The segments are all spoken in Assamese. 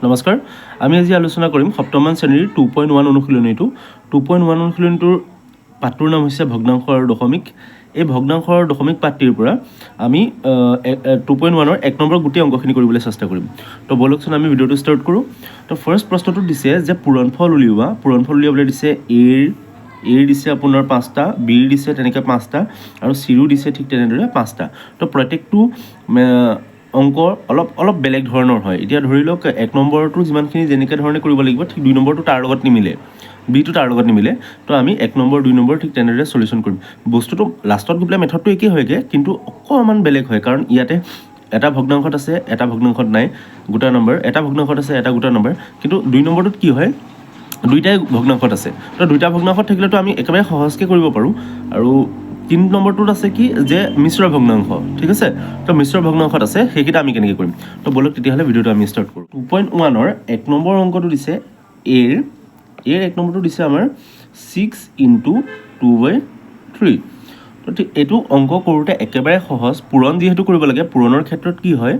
নমস্কাৰ, আমি আজি আলোচনা কৰিম সপ্তমমান শ্ৰেণীৰ 2.1 অনুশীলনীটো। 2.1 অনুশীলনীটোৰ পাঠটোৰ নাম হৈছে ভগ্নাংশ আৰু দশমিক। এই ভগ্নাংশ আৰু দশমিক পাঠটিৰ পৰা আমি 2.1ৰ 1 নম্বৰ গোটেই অংকখিনি কৰিবলৈ চেষ্টা কৰিম। তো ব'লকচোন, আমি ভিডিঅ'টো ষ্টাৰ্ট কৰোঁ। তো ফাৰ্ষ্ট প্ৰশ্নটোত দিছে যে পূৰণফল উলিওৱা। পূৰণফল উলিয়াবলৈ দিছে, এৰ দিছে আপোনাৰ পাঁচটা, বিৰ দিছে তেনেকৈ পাঁচটা আৰু চিৰো দিছে ঠিক তেনেদৰে পাঁচটা। তো প্ৰত্যেকটো অংক অলপ অলপ বেলেগ ধৰণৰ হয়। এতিয়া ধৰি লওক, 1 নম্বৰটো যিমানখিনি যেনেকৈ ধৰণে কৰিব লাগিব, ঠিক 2 নম্বৰটো তাৰ লগত নিমিলে, বিটো তাৰ লগত নিমিলে। তো আমি 1 নম্বৰ, 2 নম্বৰ ঠিক তেনেদৰে চলিউশ্যন কৰিম। বস্তুটো লাষ্টত গৈ পেলাই মেথডটো একেই হয়গৈ, কিন্তু অকণমান বেলেগ হয়, কাৰণ ইয়াতে এটা ভগ্নাংশত আছে, এটা ভগ্নাংশত নাই গোটা নম্বৰ, এটা ভগ্নাংশত আছে, এটা গোটা নম্বৰ। কিন্তু 2 নম্বৰটোত কি হয়, দুইটাই ভগ্নাংশত আছে। তো দুইটা ভগ্নাংশত থাকিলেতো আমি একেবাৰে সহজকৈ কৰিব পাৰোঁ। আৰু 3 নম্বৰটোত আছে কি যে মিশ্ৰ ভগ্নাংশ, ঠিক আছে? তো মিশ্ৰ ভগ্নাংশত আছে, সেইকেইটা আমি কেনেকৈ কৰিম? তো ব'লক তেতিয়াহ'লে, ভিডিঅ'টো আমি ষ্টাৰ্ট কৰোঁ। 2.1ৰ 1 নম্বৰ অংকটো দিছে, এৰ 1 নম্বৰটো দিছে আমাৰ 6 into 2 by 3। তো ঠিক এইটো অংক কৰোঁতে একেবাৰে সহজ। পূৰণ যিহেতু কৰিব লাগে, পূৰণৰ ক্ষেত্ৰত কি হয়,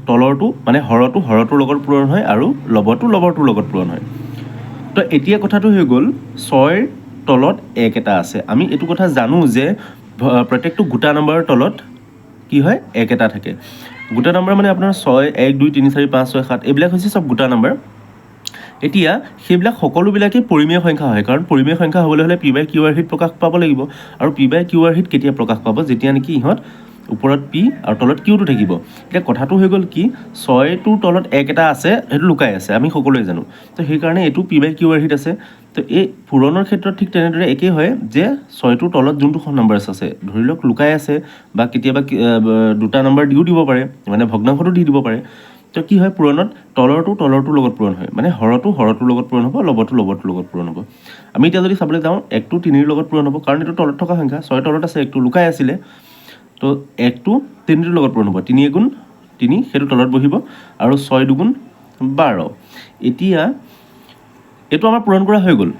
তলৰটো মানে হৰটো হৰটোৰ লগত পূৰণ হয় আৰু লবটো লবটোৰ লগত পূৰণ হয়। তো এতিয়া কথাটো হৈ গ'ল, 6ৰ তলত এক এটা আছে। আমি এইটো কথা জানো যে প্ৰত্যেকটো গোটা নম্বৰৰ তলত কি হয়, এক এটা থাকে। গোটা নম্বৰ মানে আপোনাৰ 6, 1, 2, 3, 4, 5, 6, 7, এইবিলাক হৈছে চব গোটা নম্বৰ। এতিয়া সেইবিলাক সকলোবিলাকেই পৰিমেয় সংখ্যা হয়, কাৰণ পৰিমেয় সংখ্যা হ'বলৈ হ'লে পি বাই কিউ আৰ্হিত প্ৰকাশ পাব লাগিব। আৰু পি বাই কিউ আৰ্হিত কেতিয়া প্ৰকাশ পাব? যেতিয়া নেকি ইহঁত ওপৰত পি আৰু তলত কিউটো থাকিব। এতিয়া কথাটো হৈ গ'ল কি, 6টোৰ তলত এক এটা আছে, সেইটো লুকাই আছে, আমি সকলোৱে জানো। তো সেইকাৰণে এইটো পি বাই কিউ আৰ্হিত আছে। তো এই পূৰণৰ ক্ষেত্ৰত ঠিক তেনেদৰে একেই হয় যে 6টোৰ তলত যোনটো নম্বৰ আছে, ধৰি লওক লুকাই আছে বা কেতিয়াবা দুটা নম্বৰ দিও দিব পাৰে, মানে ভগ্নাংশটো দি দিব পাৰে। তো কি হয়, পূৰণত তলৰটো তলৰটোৰ লগত পূৰণ হয়, মানে হৰটো হৰটোৰ লগত পূৰণ হ'ব, লবটো লবটোৰ লগত পূৰণ হ'ব। আমি এতিয়া যদি চাবলৈ যাওঁ, একটো তিনিৰ লগত পূৰণ হ'ব, কাৰণ এইটো তলত থকা সংখ্যা, 6ৰ তলত আছে, একটো লুকাই আছিলে। তো একটো তিনিটোৰ লগত পূৰণ হ'ব, তিনি এগুণ তিনি, সেইটো তলত বহিব আৰু 6 দুগুণ 12। এতিয়া এইটো আমাৰ পূৰণ কৰা হৈ গ'ল।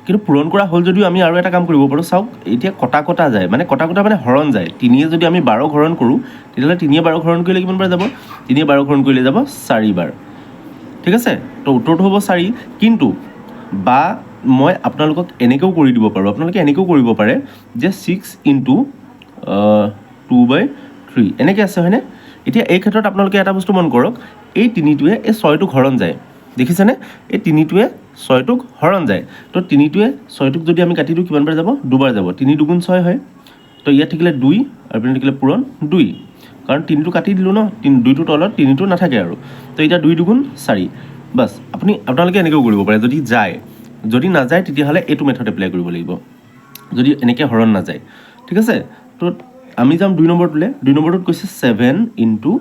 কিন্তু পূৰণ কৰা হ'ল যদিও আমি আৰু এটা কাম কৰিব পাৰোঁ। চাওক, এতিয়া কটা কটা যায়, মানে কটা কটা মানে হৰণ যায়। তিনিয়ে যদি আমি 12 হৰণ কৰোঁ, তেতিয়াহ'লে তিনিয়ে 12 হৰণ কৰিলে কিমান বাৰ যাব? তিনিয়ে 12 হৰণ কৰিলে যাব চাৰিবাৰ, ঠিক আছে? তো উত্তৰটো হ'ব চাৰি। কিন্তু বা মই আপোনালোকক এনেকৈও কৰি দিব পাৰোঁ, আপোনালোকে এনেকৈও কৰিব পাৰে যে 6 into 2 by 3 এনেকৈ আছে, হয়নে? এতিয়া এই ক্ষেত্ৰত আপোনালোকে এটা বস্তু মন কৰক, এই তিনিটোৱে এই ছয়টোক হৰণ যায়, দেখিছেনে? এই তিনিটোৱে ছয়টোক হৰণ যায়। তো তিনিটোৱে ছয়টোক যদি আমি কাটি দিওঁ, কিমান বাৰ যাব? দুবাৰ যাব। তিনি দুগুণ ছয় হয়। তো ইয়াত থাকিলে দুই আৰু পিনে থাকিলে পূৰণ দুই, কাৰণ তিনিটো কাটি দিলোঁ ন, তিনি দুইটোৰ তলত তিনিটো নাথাকে আৰু। তো এতিয়া দুই দুগুণ চাৰি, বাছ। আপোনালোকে এনেকৈও কৰিব পাৰে যদি যায়। যদি নাযায়, তেতিয়াহ'লে এইটো মেথড এপ্লাই কৰিব লাগিব, যদি এনেকৈ হৰণ নাযায়, ঠিক আছে? তো আমি যাম 2 নম্বৰটোলৈ। 2 নম্বৰটোত কৈছে 7 into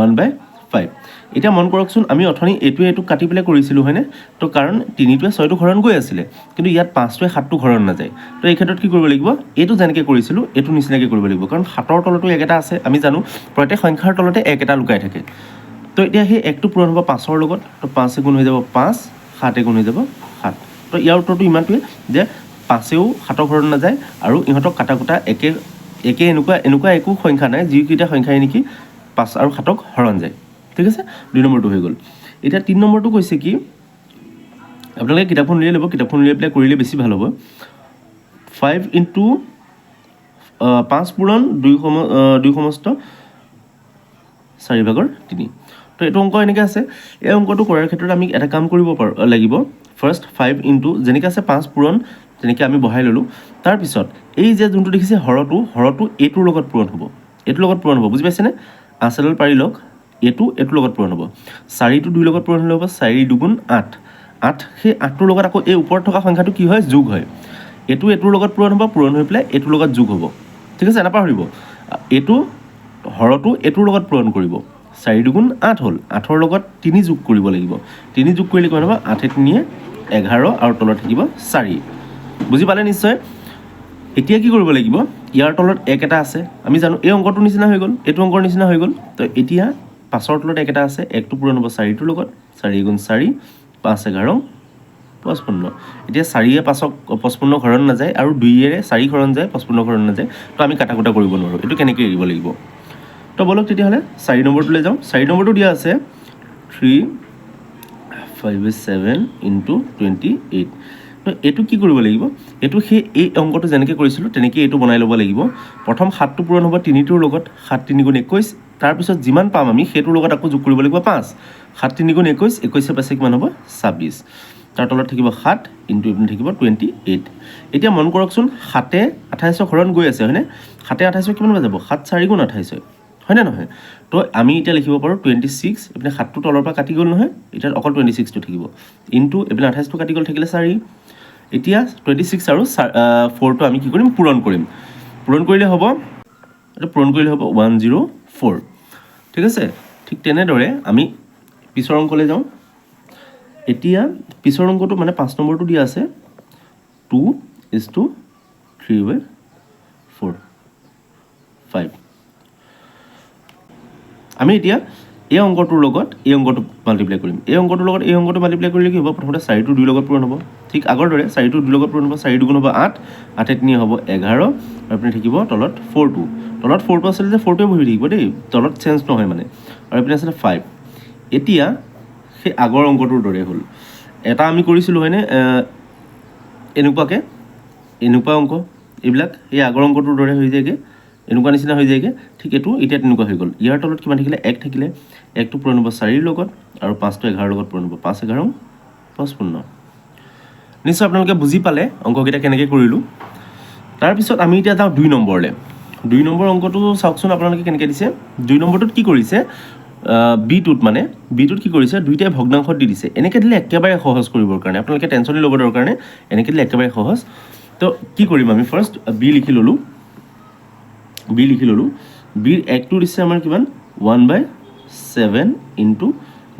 1 by 5। এতিয়া মন কৰকচোন, আমি অথনি এইটোৱে এইটোক কাটি পেলাই কৰিছিলোঁ, হয়নে? তো কাৰণ তিনিটোৱে ছয়টোক হৰণ গৈ আছিলে, কিন্তু ইয়াত পাঁচটোৱে সাতটোক হৰণ নাযায়। তো এই ক্ষেত্ৰত কি কৰিব লাগিব? এইটো যেনেকৈ কৰিছিলোঁ, এইটো নিচিনাকৈ কৰিব লাগিব, কাৰণ সাতৰ তলতো এক এটা আছে। আমি জানো প্ৰত্যেক সংখ্যাৰ তলতে এক এটা লুকাই থাকে। তো এতিয়া সেই একটো পূৰণ হ'ব পাঁচৰ লগত। তো পাঁচ এগুণ হৈ যাব পাঁচ, সাত এগুণ হৈ যাব সাত। তো ইয়াৰ উত্তৰটো ইমানটোৱে যে পাঁচেও সাতক হৰণ নাযায় আৰু ইহঁতক কাটা কুটা একে একে এনেকুৱা এনেকুৱা একো সংখ্যা নাই যিকেইটা সংখ্যাই নেকি পাঁচ আৰু সাতক হৰণ যায়, ঠিক আছে? 2 নম্বৰটো হৈ গ'ল। এতিয়া 3 নম্বৰটো কৈছে কি, আপোনালোকে কিতাপখন উলিয়াই ল'ব, কিতাপখন উলিয়াই পেলাই কৰিলে বেছি ভাল হ'ব। ফাইভ ইণ্টু পাঁচ পূৰণ দুই সমস্ত চাৰি ভাগৰ তিনি। তো এইটো অংক এনেকৈ আছে। এই অংকটো কৰাৰ ক্ষেত্ৰত আমি এটা কাম কৰিব পাৰোঁ লাগিব। ফাৰ্ষ্ট ফাইভ ইণ্টু যেনেকৈ আছে, পাঁচ পূৰণ তেনেকৈ আমি বহাই ল'লোঁ। তাৰপিছত এই যে যোনটো দেখিছে হৰটো, হৰটো এইটোৰ লগত পূৰণ হ'ব, এইটোৰ লগত পূৰণ হ'ব, বুজি পাইছেনে? আঁচ এডাল পাৰি লওক। এইটো এইটোৰ লগত পূৰণ হ'ব। চাৰিটো দুইৰ লগত পূৰণ হ'লে হ'ব চাৰি দুগুণ আঠ। আঠ, সেই আঠটোৰ লগত আকৌ এই ওপৰত থকা সংখ্যাটো কি হয়? যোগ হয়। এইটো এইটোৰ লগত পূৰণ হ'ব, পূৰণ হৈ পেলাই এইটোৰ লগত যোগ হ'ব, ঠিক আছে? নাপাহৰিব, এইটো হৰটো এইটোৰ লগত পূৰণ কৰিব। চাৰি দুগুণ আঠ হ'ল, আঠৰ লগত তিনি যোগ কৰিব লাগিব। তিনি যোগ কৰিলে কিমান হ'ব? আঠে তিনিয়ে 11 আৰু তলত থাকিব চাৰি। বুজি পালে নিশ্চয়। এতিয়া কি কৰিব লাগিব? ইয়াৰ তলত এক এটা আছে, আমি জানো। এই অংকটোৰ নিচিনা হৈ গ'ল, এইটো অংকৰ নিচিনা হৈ গ'ল। তো এতিয়া পাঁচৰ তলত এক এটা আছে, একটো পূৰণ হ'ব চাৰিটোৰ লগত। চাৰি গুণ চাৰি, পাঁচ 11 55। এতিয়া চাৰিয়ে পাঁচক 55 হৰণ নাযায় আৰু দুইয়েৰে চাৰি হৰণ যায়, 55 হৰণ নাযায়। তো আমি কাটা কুটা কৰিব নোৱাৰোঁ, এইটো কেনেকৈ এৰিব লাগিব? তো ব'লক তেতিয়াহ'লে 4 নম্বৰটোলৈ যাওঁ। 4 নম্বৰটো দিয়া আছে থ্ৰী 5 by 7 into 28। তো এইটো কি কৰিব লাগিব? এইটো সেই এই অংকটো যেনেকৈ কৰিছিলোঁ, তেনেকৈ এইটো বনাই ল'ব লাগিব। প্ৰথম সাতটো পূৰণ হ'ব তিনিটোৰ লগত, সাত তিনি গুণ 21। তাৰপিছত যিমান পাম আমি, সেইটোৰ লগত আকৌ যোগ কৰিব লাগিব পাঁচ। সাত তিনি গুণ 21, 21 পাঁচে কিমান হ'ব? 26। তাৰ তলত থাকিব সাত ইনটু এইপিনে থাকিব 28। এতিয়া মন কৰকচোন, সাতে 28ক হৰণ গৈ আছে, হয়নে? সাতে 28ক কিমান বাৰ যাব? সাত চাৰি গুণ 28 হয়, হয়নে নহয়? তো আমি এতিয়া লিখিব পাৰোঁ 26, এইপিনে সাতটো তলৰ পৰা কাটি গ'ল নহয়, এতিয়া অকল 26টো থাকিব, ইনটু এইপিনে 28টো কাটি গ'ল, থাকিলে চাৰি। এতিয়া 26 আৰু ফ'ৰটো আমি কি কৰিম? পূৰণ কৰিম। পূৰণ কৰিলে হ'ব, এইটো পূৰণ কৰিলে হ'ব 104। ঠিক আছে। ঠিক তেনেদৰে আমি পিছৰ অংকলৈ যাওঁ। এতিয়া পিছৰ অংকটো মানে 5 নম্বৰটো দিয়া আছে 2 is to 3 by 4 5। আমি এতিয়া এই অংকটোৰ লগত এই অংকটো মাল্টিপ্লাই কৰিম। এই অংকটোৰ লগত এই অংকটো মাল্টিপ্লাই কৰিলে কি হ'ব? প্ৰথমতে চাৰিটো দুইৰ লগত পূৰণ হ'ব। ঠিক আগৰ দৰে চাৰিটো দুইৰ লগত পূৰণ হ'ব, চাৰি দুগুণ হ'ব আঠ, আঠে তিনি হ'ব 11 আৰু আপুনি থাকিব তলত ফ'ৰটো। তলত ফ'ৰটো আছিলে যে, ফ'ৰটোৱে বহি থাকিব দেই, তলত চেঞ্জ নহয় মানে। আৰু এইপিনে আছিলে ফাইভ। এতিয়া সেই আগৰ অংকটোৰ দৰে হ'ল। এটা আমি কৰিছিলোঁ, হয়নে? এনেকুৱাকৈ এনেকুৱা অংক এইবিলাক এই আগৰ অংকটোৰ দৰে হৈ যায়গৈ, এনেকুৱা নিচিনা হৈ যায়গৈ। ঠিক এইটো এতিয়া তেনেকুৱা হৈ গ'ল। ইয়াৰ তলত কিমান থাকিলে? এক থাকিলে। একটো পূৰণ হ'ব চাৰিৰ লগত আৰু পাঁচটো 11ৰ লগত পূৰণ হ'ব, পাঁচ 11 55। নিশ্চয় আপোনালোকে বুজি পালে অংককেইটা কেনেকৈ কৰিলোঁ। তাৰপিছত আমি এতিয়া যাওঁ 2 নম্বৰলৈ। 2 নম্বৰ অংকটো চাওকচোন আপোনালোকে কেনেকৈ দিছে। 2 নম্বৰটোত কি কৰিছে? বিটোত, মানে বিটোত কি কৰিছে? দুইটাই ভগ্নাংশত দি দিছে। এনেকৈ দিলে একেবাৰে সহজ কৰিবৰ কাৰণে, আপোনালোকে টেনশ্যনেই ল'ব দৰকাৰ নাই। এনেকৈ দিলে একেবাৰে সহজ। তো কি কৰিম আমি? ফাৰ্ষ্ট বি লিখি ল'লোঁ, বি লিখি ল'লোঁ। বিৰ একটো দিছে আমাৰ কিমান? 1 by 7 into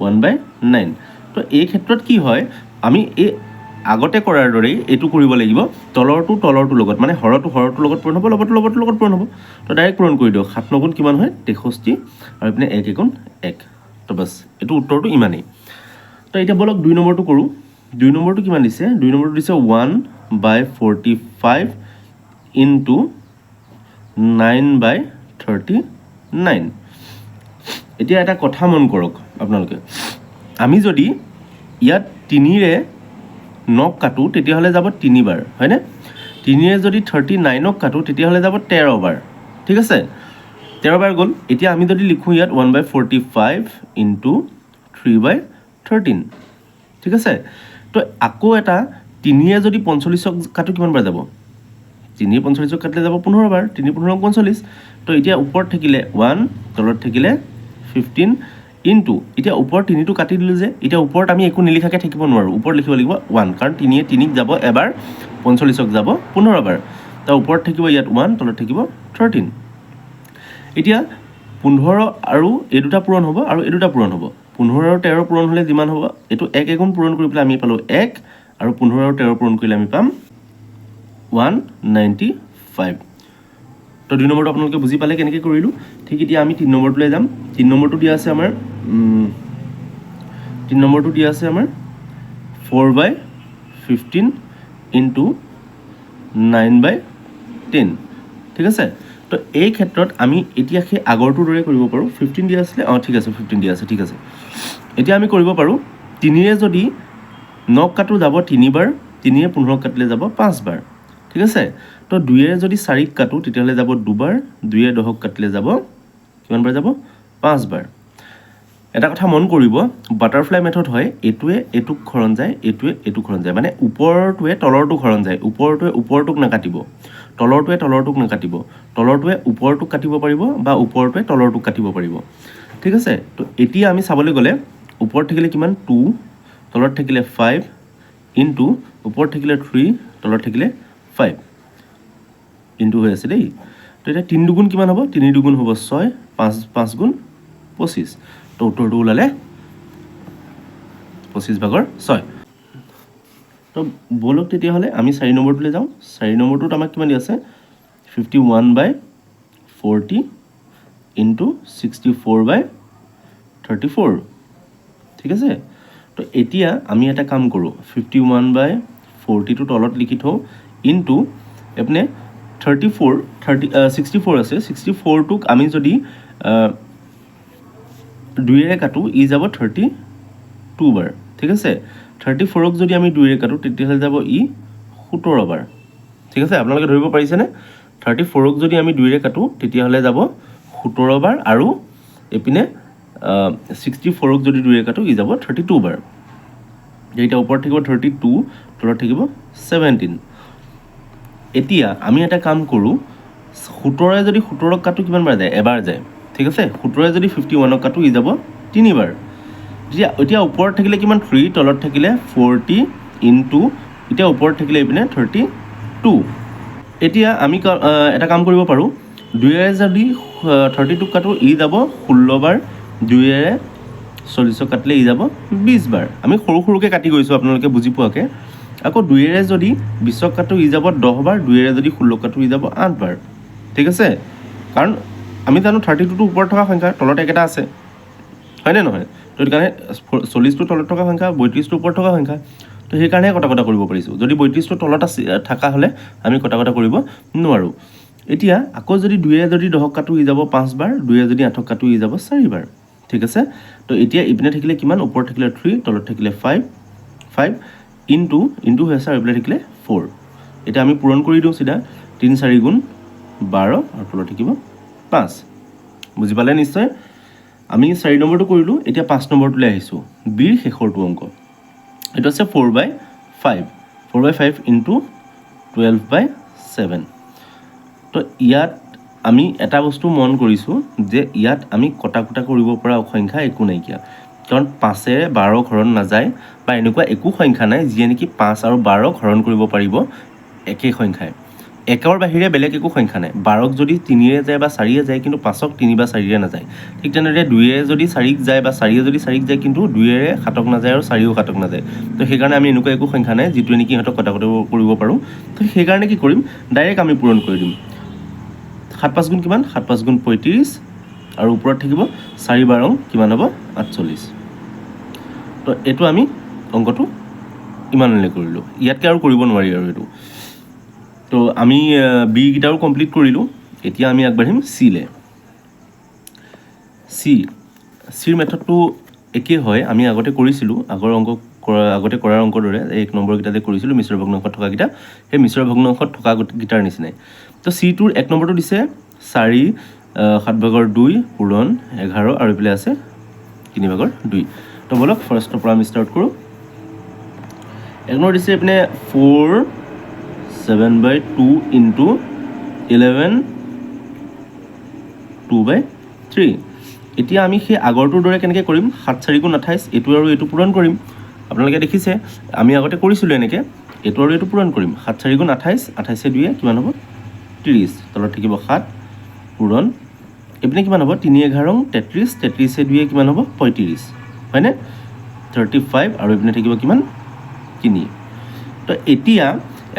1 by 9। তো এই ক্ষেত্ৰত কি হয়, আমি এই আগতে কৰাৰ দৰেই এইটো কৰিব লাগিব। তলৰটো তলৰটোৰ লগত, মানে হৰটো হৰটোৰ লগত পূৰণ হ'ব, লবটো লবটোৰ লগত পূৰণ হ'ব। তো ডাইৰেক্ট পূৰণ কৰি দিয়ক। সাত নগুণ কিমান হয়? 63। আৰু এইপিনে এক এগুণ এক। তো বাছ, এইটো উত্তৰটো ইমানেই। তো এতিয়া ব'লক 2 নম্বৰটো কৰোঁ। 2 নম্বৰটো কিমান দিছে? 2 নম্বৰটো দিছে 1 by 45 into 9 by 39। এতিয়া এটা কথা মন কৰক আপোনালোকে, আমি যদি ইয়াত তিনিৰে নক কাটোঁ, তেতিয়াহ'লে যাব তিনিবাৰ, হয়নে? তিনিৰে যদি 39ক কাটোঁ, তেতিয়াহ'লে যাব 13 বাৰ। ঠিক আছে, 13 বাৰ গ'ল। এতিয়া আমি যদি লিখোঁ ইয়াত 1 by 45 into 3 by 13, ঠিক আছে। তো আকৌ এটা তিনিয়ে যদি 45ক কাটোঁ, কিমান বাৰ যাব? তিনি 45ক কাটিলে যাব 15 বাৰ, তিনি 15 45। তো এতিয়া ওপৰত থাকিলে ওৱান, তলত থাকিলে 15 ইনটু, এতিয়া ওপৰত তিনিটো কাটি দিলোঁ যে, এতিয়া ওপৰত আমি একো নিলিখাকৈ থাকিব নোৱাৰোঁ, ওপৰত লিখিব লাগিব ওৱান, কাৰণ তিনিয়ে তিনিক যাব এবাৰ, 45ক যাব 15 বাৰ। তাৰ ওপৰত থাকিব ইয়াত ওৱান, তলত থাকিব 13। এতিয়া 15 আৰু এই দুটা পূৰণ হ'ব আৰু এই দুটা পূৰণ হ'ব। 15 আৰু 13 পূৰণ হ'লে যিমান হ'ব, এইটো এক এগুণ পূৰণ কৰি পেলাই আমি পালোঁ এক, আৰু 15 আৰু 13 পূৰণ কৰিলে আমি পাম 195। তো 2 নম্বৰটো আপোনালোকে বুজি পালে কেনেকৈ কৰিলোঁ। ঠিক এতিয়া আমি 3 নম্বৰটোলৈ যাম। 3 নম্বৰটো দিয়া আছে আমাৰ, 3 নম্বৰটো দিয়া আছে আমাৰ 4 by 15 into 9 by 10। ঠিক আছে। তো এই ক্ষেত্ৰত আমি এতিয়া সেই আগৰটোৰ দৰে কৰিব পাৰোঁ। 15 দিয়া আছিলে, অঁ, ঠিক আছে, 15 দিয়া আছে, ঠিক আছে। এতিয়া আমি কৰিব পাৰোঁ, তিনিৰে যদি নক কাটো যাব তিনিবাৰ, তিনিৰে 15ক কাটিলে যাব পাঁচবাৰ। ঠিক আছে। তো দুইৰে যদি চাৰিক কাটো, তেতিয়াহ'লে যাব দুবাৰ। দুইৰে 10ক কাটিলে যাব কিমান বাৰ যাব? পাঁচবাৰ। এটা কথা মন কৰিব, বাটাৰফ্লাই মেথড হয়। এইটোৱে এইটোক হৰণ যায়, এইটোৱে এইটোক হৰণ যায়, মানে ওপৰটোৱে তলৰটোক হৰণ যায়। ওপৰটোৱে ওপৰটোক নাকাটিব, তলৰটোৱে তলৰটোক নাকাটিব। তলৰটোৱে ওপৰটোক কাটিব পাৰিব বা ওপৰটোৱে তলৰটোক কাটিব পাৰিব। ঠিক আছে। তো এতিয়া আমি চাবলৈ গ'লে ওপৰত থাকিলে কিমান? টু। তলত থাকিলে ফাইভ ইনটু, ওপৰত থাকিলে থ্ৰী, তলত থাকিলে ফাইভ, ইনটু হৈ আছে দেই। তো এতিয়া তিনি দুগুণ কিমান হ'ব? তিনি দুগুণ হ'ব ছয়, পাঁচ পাঁচ গুণ 25। তো উত্তৰটো ওলালে 25 ভাগৰ ছয়। তো ব'লক তেতিয়াহ'লে আমি 4 নম্বৰটোলৈ যাওঁ। 4 নম্বৰটোত আমাক কিমান দি আছে? 51 by 40 into 64 by 34। ঠিক আছে। তো এতিয়া আমি এটা কাম কৰোঁ, 51 বাই 40টো তলত লিখি থওঁ, ইনটু এইপিনে 34, 30, 64 আছে। 64টোক আমি যদি দুইৰে কাটোঁ, ই যাব 32 বাৰ। ঠিক। ঠিক আছে। 34ক যদি আমি দুইৰে কাটোঁ, তেতিয়াহ'লে যাব ই 17 বাৰ, ঠিক আছে। আপোনালোকে ধৰিব পাৰিছেনে? 34ক যদি আমি দুইৰে কাটোঁ, তেতিয়াহ'লে যাব 17 বাৰ আৰু এইপিনে 64ক যদি দুইৰে কাটোঁ, ই যাব 32 বাৰ। এতিয়া ওপৰত থাকিব 32, তলত থাকিব 17। এতিয়া আমি এটা কাম কৰোঁ, 17ৰে যদি 17ক কাটোঁ, কিমান বাৰ যায়? এবাৰ যায়, ঠিক আছে। 17ৰে যদি 51ক কাটোঁ, ই যাব তিনিবাৰ। এতিয়া ওপৰত থাকিলে কিমান? থ্ৰী। তলত থাকিলে 40 ইনটু, এতিয়া ওপৰত থাকিলে এইপিনে 32। এতিয়া আমি এটা কাম কৰিব পাৰোঁ। দুইৰে যদি 32ক কাটোঁ, ই যাব 16 বাৰ। দুইৰে 40ক কাটিলে ই যাব 20 বাৰ। আমি সৰু সৰুকৈ কাটি গৈছোঁ আপোনালোকে বুজি পোৱাকৈ। আকৌ দুইৰে যদি 20ক কাটোঁ, ই যাব 10 বাৰ। দুইৰে যদি 16ক কাটোঁ, ই যাব 8 বাৰ, ঠিক আছে। কাৰণ আমি জানো 32টো ওপৰত থকা সংখ্যা, তলত একেটা আছে, হয়নে নহয়? তো সেইটো কাৰণে 40টো তলত থকা সংখ্যা, 32টো ওপৰত থকা সংখ্যা। তো সেইকাৰণে কটা কটা কৰিব পাৰিছোঁ। যদি 32টো তলত আছে থকা হ'লে আমি কটা কটা কৰিব নোৱাৰোঁ। এতিয়া আকৌ যদি দুয়ে যদি 10ক কাটোঁ, ই যাব পাঁচবাৰ। দুয়ে যদি আঠক কাটোঁ, ই যাব চাৰিবাৰ, ঠিক আছে। তো এতিয়া ইপিনে থাকিলে কিমান? ওপৰত থাকিলে থ্ৰী, তলত থাকিলে ফাইভ, ফাইভ ইনটু ইনটু হৈ আছে আৰু এইপিনে থাকিলে ফ'ৰ। এতিয়া আমি পূৰণ কৰি দিওঁ চিধা। তিনি চাৰি গুণ 12 আৰু তলত থাকিব পাঁচ। বুজি পালে নিশ্চয়। আমি 4 নম্বৰটো কৰিলোঁ, এতিয়া 5 নম্বৰটোলৈ আহিছোঁ। বিৰ শেষৰটো অংক এইটো আছে 4 by 5, 4 by 5 into 12 by 7। তো ইয়াত আমি এটা বস্তু মন কৰিছোঁ যে ইয়াত আমি কটা কুটা কৰিব পৰা সংখ্যা একো নাইকিয়া, কাৰণ পাঁচেৰে 12ক হৰণ নাযায় বা এনেকুৱা একো সংখ্যা নাই যিয়ে নেকি 5 আৰু 12ক হৰণ কৰিব পাৰিব একে সংখ্যাই। একৰ বাহিৰে বেলেগ একো সংখ্যা নাই। 12ক যদি তিনিৰে যায় বা চাৰিয়ে যায়, কিন্তু পাঁচক তিনি বা চাৰিৰে নাযায়। ঠিক তেনেদৰে দুইৰে যদি চাৰিক যায় বা চাৰিয়ে যদি চাৰিক যায়, কিন্তু দুইৰে সাতক নাযায় আৰু চাৰিও সাতক নাযায়। তো সেইকাৰণে আমি এনেকুৱা একো সংখ্যা নাই যিটোৱে নেকি ইহঁতক কটা কটা কৰিব পাৰোঁ। তো সেইকাৰণে কি কৰিম? ডাইৰেক্ট আমি পূৰণ কৰি দিম। সাত পাঁচ গুণ কিমান? সাত পাঁচ গুণ 35 আৰু ওপৰত থাকিব চাৰি বাৰং কিমান হ'ব? 48। তো এইটো আমি অংকটো ইমানলৈ কৰিলোঁ, ইয়াতকৈ আৰু কৰিব নোৱাৰি আৰু এইটো। তো আমি বি কেইটাও কমপ্লিট কৰিলোঁ। এতিয়া আমি আগবাঢ়িম চিলে। চিৰ মেথডটো একেই হয়, আমি আগতে কৰিছিলোঁ, আগৰ অংক কৰা, আগতে কৰাৰ অংকৰ দৰে। এই 1 নম্বৰকেইটা যে কৰিছিলোঁ, মিশ্ৰ ভগ্নাংশত থকাকেইটা, সেই মিশ্ৰ ভগ্নাংশত থকা কেইটাৰ নিচিনাই। তো চিটোৰ 1 নম্বৰটো দিছে চাৰি সাত ভাগৰ দুই পূৰণ 11 আৰু এইফালে আছে তিনি ভাগৰ দুই। তো ব'লক, ফাৰ্ষ্টৰ পৰা আমি ষ্টাৰ্ট কৰোঁ। 1 নম্বৰ দিছে এইপিনে 4 7 by 2 into 11 2 by 3। এতিয়া আমি সেই আগৰটোৰ দৰে কেনেকৈ কৰিম? সাত চাৰি গুণ 28, এইটো আৰু এইটো পূৰণ কৰিম। আপোনালোকে দেখিছে, আমি আগতে কৰিছিলোঁ এনেকৈ। এইটো আৰু এইটো পূৰণ কৰিম। সাত চাৰি গুণ 28, আঠাইছে দুয়ে কিমান হ'ব? 30। তলত থাকিব সাত পূৰণ এইপিনে কিমান হ'ব? তিনি 11 33, তেত্ৰিছে দুয়ে কিমান হ'ব? 35, হয়নে? 35 আৰু এইপিনে থাকিব কিমান? তিনি। তো এতিয়া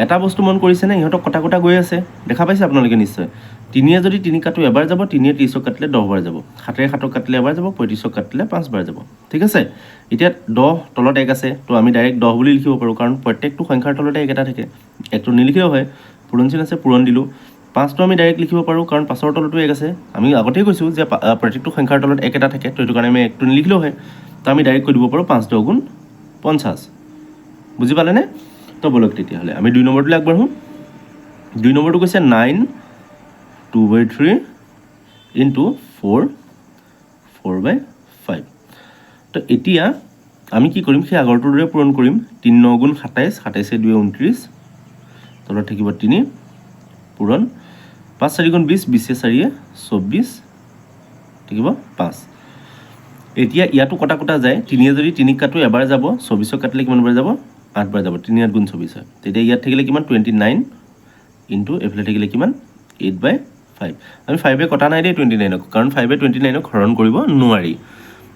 এটা বস্তু মন কৰিছেনে? ইহঁতক কটা কটা গৈ আছে, দেখা পাইছে আপোনালোকে নিশ্চয়। তিনিয়ে যদি তিনি কাটো এবাৰ যাব, তিনিয়ে 30ক কাটিলে 10 বাৰ যাব, সাতেৰে সাতক কাটিলে এবাৰ যাব, 35ক কাটিলে পাঁচবাৰ যাব, ঠিক আছে। এতিয়া 10 তলত এক আছে, তো আমি ডাইৰেক্ট 10 বুলি লিখিব পাৰোঁ, কাৰণ প্ৰত্যেকটো সংখ্যাৰ তলতে এক এটা থাকে, একটো নিলিখিলেও হয়। পূৰণ চিন আছে, পূৰণ দিলোঁ। পাঁচটো আমি ডাইৰেক্ট লিখিব পাৰোঁ, কাৰণ পাঁচৰ তলতো এক আছে। আমি আগতেই কৈছোঁ যে প্ৰত্যেকটো সংখ্যাৰ তলত এক এটা থাকে, তো সেইটো কাৰণে আমি একটো নিলিখিলেও হয়। তো আমি ডাইৰেক্ট কৈ দিব পাৰোঁ 5 10 গুণ 50। বুজি পালেনে? তো ব'লক তেতিয়াহ'লে আমি 2 নম্বৰটোলৈ আগবাঢ়োঁ। 2 নম্বৰটো কৈছে 9 2 by 3 into 4 4 by 5। তো এতিয়া আমি কি কৰিম? সেই আগৰটোৰ দৰে পূৰণ কৰিম। তিনি ন গুণ 27, সাতাইছে দুয়ে 29, তলত থাকিব তিনি পূৰণ পাঁচ চাৰি গুণ 20, বিছে চাৰিয়ে 24, থাকিব পাঁচ। এতিয়া ইয়াতো কটা কটা যায়। তিনিয়ে যদি তিনিক কাটো এবাৰ যাব, 24ক কাটিলে কিমান বাৰ যাব? আঠবাৰ যাব। তিনি আঠ গুণ 24 হয়। তেতিয়া ইয়াত থাকিলে কিমান? 29 ইনটু এইফালে থাকিলে কিমান? এইট বাই ফাইভ। আমি ফাইভে কটা নাই দেই 29ক, কাৰণ ফাইভে 29ক হৰণ কৰিব নোৱাৰি।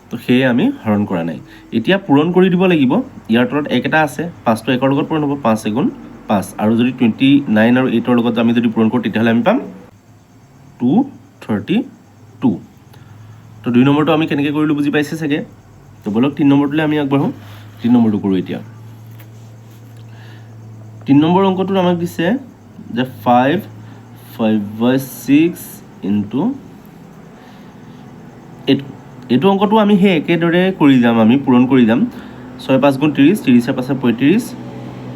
তো সেয়ে আমি হৰণ কৰা নাই। এতিয়া পূৰণ কৰি দিব লাগিব। ইয়াৰ তলত এক এটা আছে, পাঁচটো একৰ লগত পূৰণ হ'ব, পাঁচ এগুণ পাঁচ। আৰু যদি 29 আৰু এইটৰ লগত আমি যদি পূৰণ কৰোঁ, তেতিয়াহ'লে আমি পাম 232। তো 2 নম্বৰটো আমি কেনেকৈ কৰিলোঁ বুজি পাইছে চাগে। তো ব'লক, 3 নম্বৰটোলৈ আমি আগবাঢ়োঁ। 3 নম্বৰটো কৰোঁ এতিয়া। 3 নম্বৰ অংকটোত আমাক দিছে যে 5 5 বাই 6 ইনটু এইটো। এইটো অংকটো আমি সেই একেদৰে কৰি যাম, আমি পূৰণ কৰি যাম। ছয় পাঁচ গুণ 30, 30 পাঁচে 35,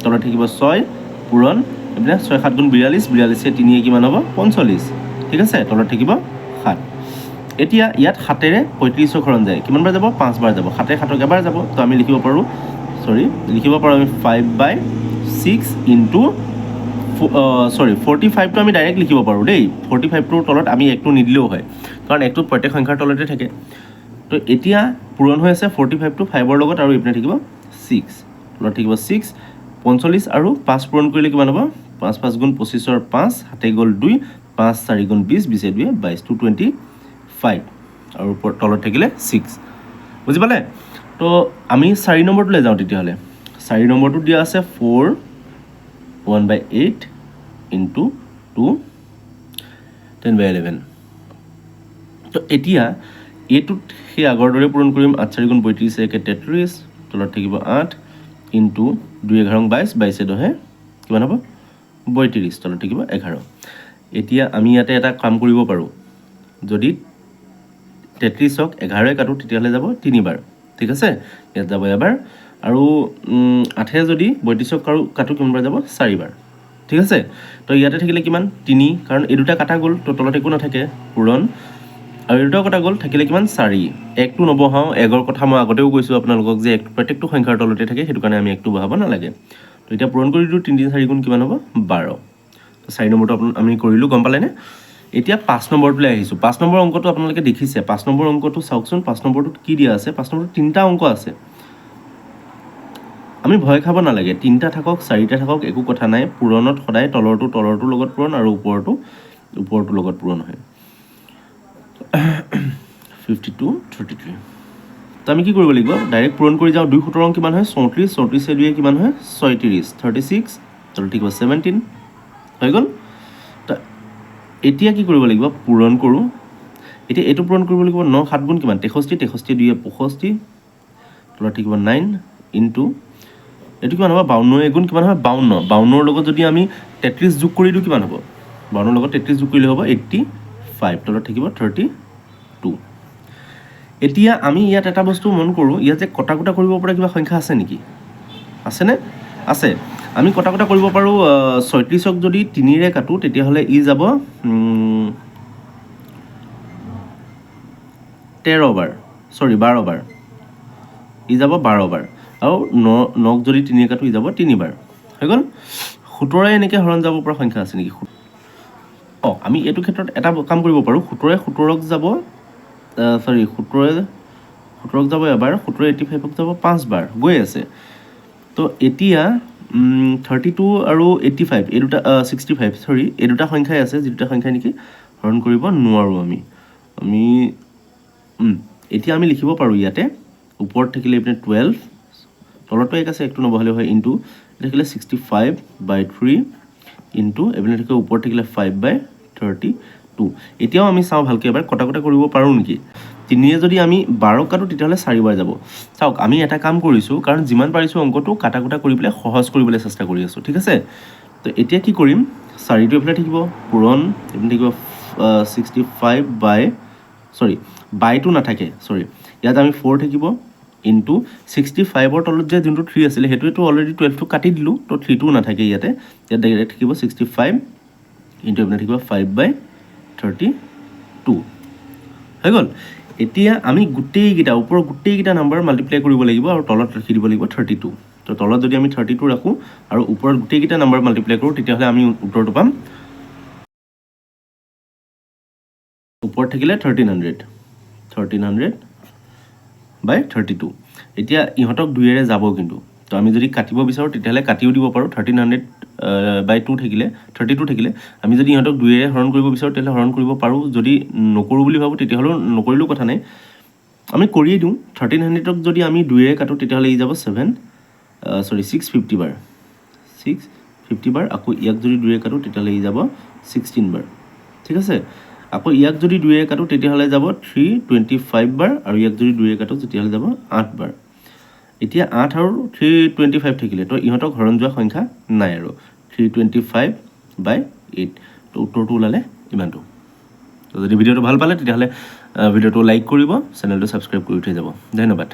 তলত থাকিব 6 পূৰণ এইপিনে ছয় সাত গুণ 42, 42 তিনিয়ে কিমান হ'ব 45। ঠিক আছে, তলত থাকিব 7। এতিয়া ইয়াত 7-ৰে 35 হৰণ যায়, কিমান বাৰ যাব, 5 বাৰ যাব, 7-এ 7ক এবাৰ যাব। তো আমি লিখিব পাৰোঁ, চৰি লিখিব পাৰোঁ আমি 5/6 ইনটু চৰি 45টো আমি ডাইৰেক্ট লিখিব পাৰোঁ দেই। 45টোৰ তলত আমি একটো নিদিলেও হয়, কাৰণ একটো প্ৰত্যেক সংখ্যাৰ তলতে থাকে। তো এতিয়া পূৰণ হৈ আছে 45টো 5ৰ লগত আৰু এইপিনে থাকিব 6, তলত থাকিব 6। 45 আৰু 5 পূৰণ কৰিলে কিমান হ'ব, 5 5 গুণ 25ৰ 5, হাতে গ'ল 2, 5 4 গুণ 20, 20 2 22, 225 আৰু তলত থাকিলে 6। বুজি পালে? তো আমি 4 নম্বৰটোলৈ যাওঁ তেতিয়াহ'লে। 4 নম্বৰটোত দিয়া আছে 4 1/8 ইনটু 2 10/11। তো এতিয়া এইটোত সেই আগৰ দৰে পূৰণ কৰিম, 8 4 গুণ 32 1 33, তলত থাকিব 8 ইনটু 2 11 22, 22 10 কিমান হ'ব 32, তলত থাকিব 11। এতিয়া আমি ইয়াতে এটা কাম কৰিব পাৰোঁ, যদি 33ক 11 কাটোঁ তেতিয়াহ'লে যাব তিনিবাৰ। ঠিক আছে, ইয়াত যাব এবাৰ, আৰু 8 যদি 32ক কাটোঁ কিমানবাৰ যাব, 4বাৰ। ঠিক আছে, তো ইয়াতে থাকিলে কিমান 3, কাৰণ এই দুটা কাটা গ'ল, তো তলত একো নাথাকে, পূৰণ আৰু এই দুটাও কটা গ'ল, থাকিলে কিমান 4। একটো নবহাওঁ, একৰ কথা মই আগতেও কৈছোঁ আপোনালোকক যে এক প্ৰত্যেকটো সংখ্যাৰ তলতে থাকে, সেইটো কাৰণে আমি একটো বহাব নালাগে। তো এতিয়া পূৰণ কৰি দিওঁ, 3 3 4 গুণ কিমান হ'ব 12। তো 4 নম্বৰটো আমি কৰিলোঁ, গম পালেনে? এতিয়া 5 নম্বৰটোলৈ আহিছোঁ। 5 নম্বৰ অংকটো আপোনালোকে দেখিছে, 5 নম্বৰ অংকটো চাওকচোন, 5 নম্বৰটোত কি দিয়া আছে। 5 নম্বৰটোত 3টা অংক আছে, আমি ভয় খাব নালাগে, 3টা থাকক 4টা থাকক একো কথা নাই। পূৰণত সদায় তলৰটো তলৰটোৰ লগত পূৰণ আৰু ওপৰটো ওপৰটোৰ লগত পূৰণ হয়। 52 33। তো আমি কি কৰিব লাগিব, ডাইৰেক্ট পূৰণ কৰি যাওঁ। 2 17 কিমান হয় 34, 34 2 কিমান হয় 36, 36, তলত থাকিব 17 হৈ গ'ল। তো এতিয়া কি কৰিব লাগিব, পূৰণ কৰোঁ। এতিয়া এইটো পূৰণ কৰিব লাগিব, 9 7 গুণ কিমান 63, 63 2 65, তলত থাকিব 9 ইনটু এইটো কিমান হ'ব 52 এগুণ কিমান হয় 52, 52ৰ লগত যদি আমি 33 যোগ কৰি দিওঁ কিমান হ'ব, 52ৰ লগত 33 যোগ কৰিলে হ'ব 85, তলত থাকিব 32। এতিয়া আমি ইয়াত এটা বস্তু মন কৰোঁ, ইয়াত যে কটা কুটা কৰিব পৰা কিবা সংখ্যা আছে নেকি, আছেনে? আছে। আমি কটা কুটা কৰিব পাৰোঁ, 36ক যদি 3-ৰে কাটোঁ তেতিয়াহ'লে ই যাব 13 বাৰ, চৰি 12 বাৰ, ই যাব 12 বাৰ, আৰু 9ক যদি 3-ৰে কাটোঁ ই যাব 3 বাৰ হৈ গ'ল। 17 এনেকৈ হৰণ যাব পৰা সংখ্যা আছে নেকি? আমি এইটো ক্ষেত্ৰত এটা কাম কৰিব পাৰোঁ, 17 17ক যাব, চৰি 17 17ক যাব এবাৰ, 17 85ক যাব 5 বাৰ গৈ আছে। তো এতিয়া 32 আৰু 85 এই দুটা, 65 চৰি এই দুটা সংখ্যাই আছে, যি দুটা সংখ্যাই নেকি হৰণ কৰিব নোৱাৰোঁ আমি। এতিয়া আমি লিখিব পাৰোঁ ইয়াতে ওপৰত থাকিলে এইপিনে 12, তলতো এক আছে, একটো নবহালেও হয়, ইনটু থাকিলে 65/3 ইনটু এইপিনে থাকিলে ওপৰত থাকিলে 5/32। এতিয়াও আমি চাওঁ ভালকৈ এবাৰ কটা কটা কৰিব পাৰোঁ নেকি। 3-য়ে যদি আমি 12 কাটোঁ তেতিয়াহ'লে 4 বাৰ যাব। চাওক আমি এটা কাম কৰিছোঁ, কাৰণ যিমান পাৰিছোঁ অংকটো কাটা কুটা কৰি পেলাই সহজ কৰিবলৈ চেষ্টা কৰি আছোঁ। ঠিক আছে, তো এতিয়া কি কৰিম, 4টো এইফালে থাকিব পূৰণ, এইপিনে থাকিব 65 বাই, চৰি বাইটো নাথাকে, চৰি ইয়াত আমি 4 থাকিব ইনটু 65ৰ তলত যে যোনটো 3 আছিলে সেইটোৱেতো অলৰেডি 12টো কাটি দিলোঁ, তো 3টোও নাথাকে ইয়াতে, ইয়াত ডাইৰেক্ট থাকিব 65 ইনটু এইপিনে থাকিব 5/32 হৈ গ'ল। এতিয়া আমি গোটেইকেইটা ওপৰৰ গোটেইকেইটা নাম্বাৰ মাল্টিপ্লাই কৰিব লাগিব আৰু তলত ৰাখি দিব লাগিব 32। তো তলত যদি আমি 32 ৰাখোঁ আৰু ওপৰত গোটেইকেইটা নাম্বাৰ মাল্টিপ্লাই কৰোঁ তেতিয়াহ'লে আমি উত্তৰটো পাম, ওপৰত থাকিলে 1300 1300/32। এতিয়া ইহঁতক 2-ৰে যাব কিন্তু, তো আমি যদি কাটিব বিচাৰোঁ তেতিয়াহ'লে কাটিও দিব পাৰোঁ। 1300/2 থাকিলে, 32 থাকিলে আমি যদি ইহঁতক 2-ৰে হৰণ কৰিব বিচাৰোঁ তেতিয়াহ'লে হৰণ কৰিব পাৰোঁ, যদি নকৰোঁ বুলি ভাবোঁ তেতিয়াহ'লেও নকৰিলেও কথা নাই, আমি কৰিয়ে দিওঁ। 1300ক যদি আমি 2-ৰে কাটোঁ তেতিয়াহ'লে ই যাব 650 বাৰ, 650 বাৰ। আকৌ ইয়াক যদি 2-ৰে কাটোঁ তেতিয়াহ'লে ই যাব 16 বাৰ। ঠিক আছে, আকৌ ইয়াক যদি 2-ৰে কাটোঁ তেতিয়াহ'লে যাব 325 বাৰ, আৰু ইয়াক যদি 2-ৰে কাটোঁ তেতিয়াহ'লে যাব 8 বাৰ। এতিয়া 8 আৰু 325 থাকিলে তো ইহঁতক হৰণ যোৱা সংখ্যা নাই আৰু 325/8। তো উত্তৰটো ওলালে ইমানটো। তো যদি ভিডিঅ'টো ভাল পালে তেতিয়াহ'লে ভিডিঅ'টো লাইক কৰিব, চেনেলটো ছাবস্ক্ৰাইব কৰি থৈ যাব। ধন্যবাদ।